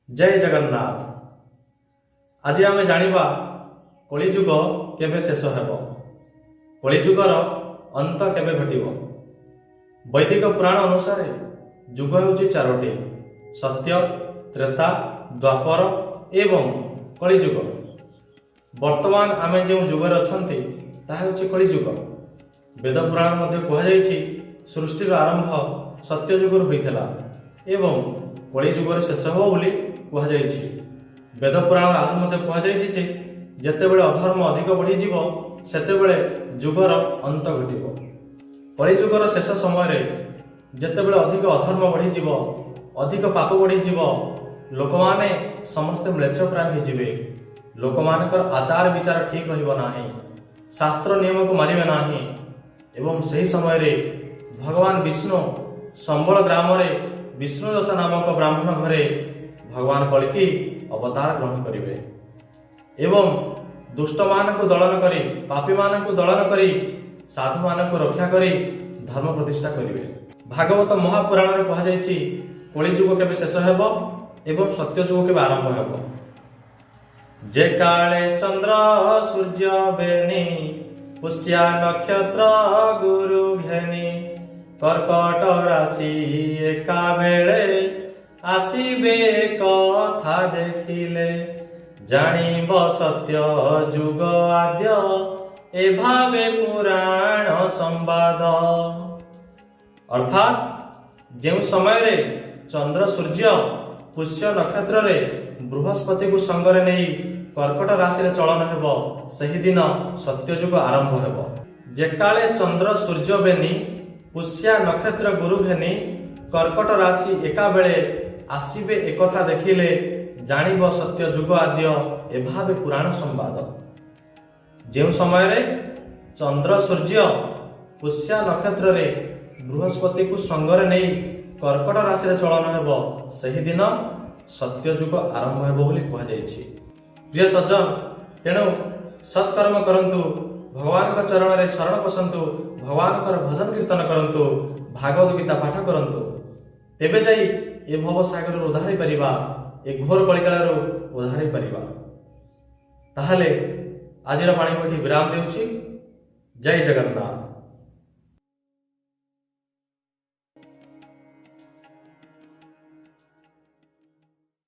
ଜୟ ଜଗନ୍ନାଥ। ଆଜି ଆମେ ଜାଣିବା କଳିଯୁଗ କେବେ ଶେଷ ହେବ, କଳିଯୁଗର ଅନ୍ତ କେବେ ଘଟିବ। ବୈଦିକ ପୁରାଣ ଅନୁସାରେ ଯୁଗ ହେଉଛି ଚାରୋଟି: ସତ୍ୟ, ତ୍ରେତା, ଦ୍ୱାପର ଏବଂ କଳିଯୁଗ। ବର୍ତ୍ତମାନ ଆମେ ଯେଉଁ ଯୁଗରେ ଅଛନ୍ତି, ତାହା ହେଉଛି କଳିଯୁଗ। ବେଦ ପୁରାଣ ମଧ୍ୟ କୁହାଯାଇଛି, ସୃଷ୍ଟିର ଆରମ୍ଭ ସତ୍ୟଯୁଗରୁ ହୋଇଥିଲା ଏବଂ କଳିଯୁଗରେ ଶେଷ ହେବ ବୋଲି କୁହାଯାଇଛି। ବେଦ ପୁରାଣରେ ଆହୁରି ମଧ୍ୟ କୁହାଯାଇଛି ଯେ ଯେତେବେଳେ ଅଧର୍ମ ଅଧିକ ବଢ଼ିଯିବ, ସେତେବେଳେ ଯୁଗର ଅନ୍ତ ଘଟିବ। କଳିଯୁଗର ଶେଷ ସମୟରେ ଯେତେବେଳେ ଅଧିକ ଅଧର୍ମ ବଢ଼ିଯିବ, ଅଧିକ ପାପ ବଢ଼ିଯିବ, ଲୋକମାନେ ସମସ୍ତେ ମ୍ଲେଚ୍ଛ ପ୍ରାୟ ହୋଇଯିବେ। ଲୋକମାନଙ୍କର ଆଚାର ବିଚାର ଠିକ୍ ରହିବ ନାହିଁ, ଶାସ୍ତ୍ର ନିୟମକୁ ମାନିବେ ନାହିଁ ଏବଂ ସେହି ସମୟରେ ଭଗବାନ ବିଷ୍ଣୁ ସମ୍ବଳ ଗ୍ରାମରେ ବିଷ୍ଣୁଯଶ ନାମକ ବ୍ରାହ୍ମଣ ଘରେ ଭଗବାନ କଳ୍କି ଅବତାର ଗ୍ରହଣ କରିବେ ଏବଂ ଦୁଷ୍ଟମାନଙ୍କୁ ଦଳନ କରି, ପାପୀମାନଙ୍କୁ ଦଳନ କରି, ସାଧୁମାନଙ୍କୁ ରକ୍ଷା କରି ଧର୍ମ ପ୍ରତିଷ୍ଠା କରିବେ। ଭାଗବତ ମହାପୁରାଣରେ କୁହାଯାଇଛି, କଳିଯୁଗ କେବେ ଶେଷ ହେବ ଏବଂ ସତ୍ୟଯୁଗ କେବେ ଆରମ୍ଭ ହେବ। ଯେ କାଳେ ଚନ୍ଦ୍ର ସୂର୍ଯ୍ୟ ବେନି, ପୁଷ୍ୟା ନକ୍ଷତ୍ର ଗୁରୁ ଘେନି, କର୍କଟ ରାଶି ଏକା ବେଳେ ଆସିବେ କଥା ଦେଖିଲେ, ଜାଣିବ ସତ୍ୟ ଯୁଗ ଆଦ୍ୟ, ଏ ଭାବେ ପୁରାଣ ସମ୍ବାଦ। ଅର୍ଥାତ୍ ଯେଉଁ ସମୟରେ ଚନ୍ଦ୍ର ସୂର୍ଯ୍ୟ ପୁଷ୍ୟ ନକ୍ଷତ୍ରରେ ବୃହସ୍ପତିକୁ ସଙ୍ଗରେ ନେଇ କର୍କଟ ରାଶିରେ ଚଳନ ହେବ, ସେହିଦିନ ସତ୍ୟଯୁଗ ଆରମ୍ଭ ହେବ। ଯେକାଳେ ଚନ୍ଦ୍ର ସୂର୍ଯ୍ୟ ବେନି, ପୁଷ୍ୟା ନକ୍ଷତ୍ର ଗୁରୁ ଘେନି, କର୍କଟ ରାଶି ଏକାବେଳେ ଆସିବେ ଏକଥା ଦେଖିଲେ, ଜାଣିବ ସତ୍ୟ ଯୁଗ ଆଦ୍ୟ, ଏଭାବେ ପୁରାଣ ସମ୍ବାଦ। ଯେଉଁ ସମୟରେ ଚନ୍ଦ୍ର ସୂର୍ଯ୍ୟ ପୁଷ୍ୟା ନକ୍ଷତ୍ରରେ ବୃହସ୍ପତିକୁ ସଙ୍ଗରେ ନେଇ କର୍କଟ ରାଶିରେ ଚଳନ ହେବ, ସେହିଦିନ ସତ୍ୟଯୁଗ ଆରମ୍ଭ ହେବ ବୋଲି କୁହାଯାଇଛି। ପ୍ରିୟ ସଜ୍ଜନ, ତେଣୁ ସତ୍କର୍ମ କରନ୍ତୁ, ଭଗବାନଙ୍କ ଚରଣରେ ଶରଣ ପଶନ୍ତୁ, ଭଗବାନଙ୍କର ଭଜନ କୀର୍ତ୍ତନ କରନ୍ତୁ, ଭାଗବତ ଗୀତା ପାଠ କରନ୍ତୁ। ତେବେ ଯାଇ ଏ ଭବସାଗରରୁ ଉଦ୍ଧାର ହେଇପାରିବା, ଏ ଘୋର କଳିକାଳରୁ ଉଦ୍ଧାର ହେଇପାରିବା। ତାହେଲେ ଆଜିର ବାଣୀ ଏଠି ବିରାମ ଦେଉଛି। ଜୟ ଜଗନ୍ନାଥ।